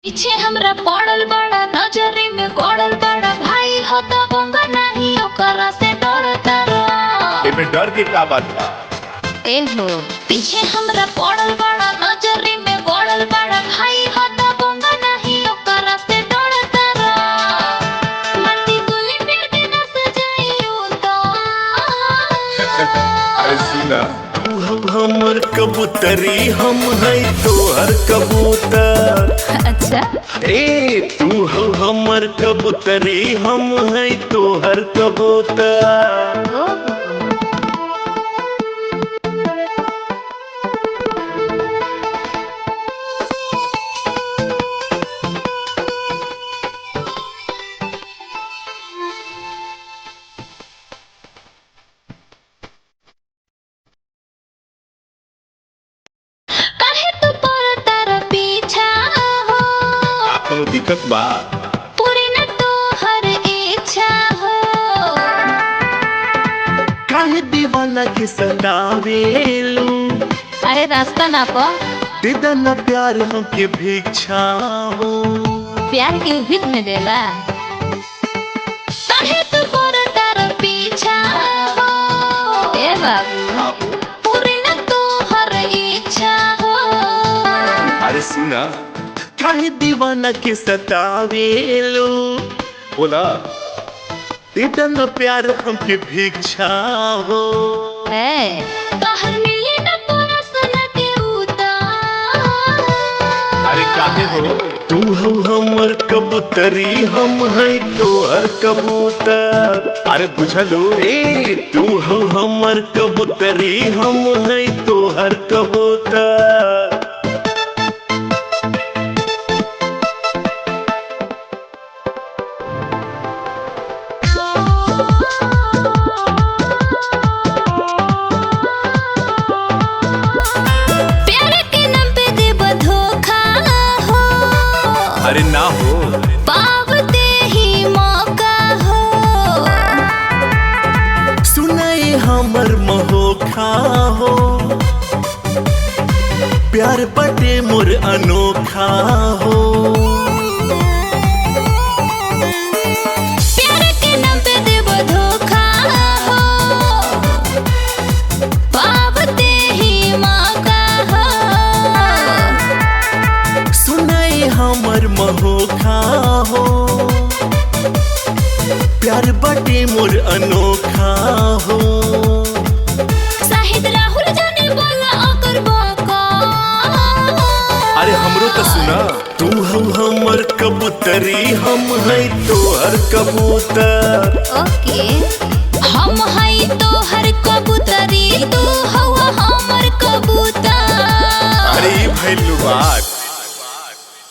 पीछे हमरा पड़ल बड़ा, नजरी में गड़ल बड़ा। भाई हो त बंगा नाही ओकरा से डरता। एमे डर के का बात बा? ए हो। पीछे हमरा पड़ल बड़ा, नजरी में गड़ल बड़ा। भाई हो त बंगा नाही ओकरा से डरता। मरती गोली फिर के न सजाइयो तो। अरे सुना। तू हमर कबूतरी, हम है तोहर कबूतर। अच्छा। ए तू हो हमर कबूतरी, हम है तोहर कबूतर। ओ। काहे तू पड़ता रे पीछा हो? का कोनो दिक्कत बा? पूरी न तोहर इच्छा हो। काहे दीवाना के सतावेलू? अरे रास्ता ना पो। दे दना प्यार हमके भिक्षा हो। प्यार के भीख में देला। काहे तू पड़ता रे पीछा हो? ए बाबू। पूरी न तोहर इच्छा हो। अरे सुना। काहे दीवाना के सतावेलू? बोला। दे दना प्यार हमके भिक्षा हो। ए। तोहर मिले न परसन के उतार। अरे काहे हो? तू हो हमर कबूतरी, हम है तोहर कबूतर। अरे बुझलू। ए तू हो हमर कबूतरी, हम है तोहर कबूतर। प्यार के नाम पे देब धोखा हो। अरे ना हो। पावते ही मौका हो। सुनाए हमर महोखा हो, प्यार बटे मोर अनोखा हो। प्यार के नाम पे देब धोखा हो। पावते ही मौका हो। सुनाए हमर महोखा हो, प्यार बटे मोर अनोखा हो। साहिद राहुल जाने बोला ओकर बका। अरे हमरो तो सुना। तू हो हमर कबूतरी, हम है तोहर कबूतर। ओके। हम हई तोहर कबूतरी, तू हवा हमर कबूतर। अरे ई भइल बात।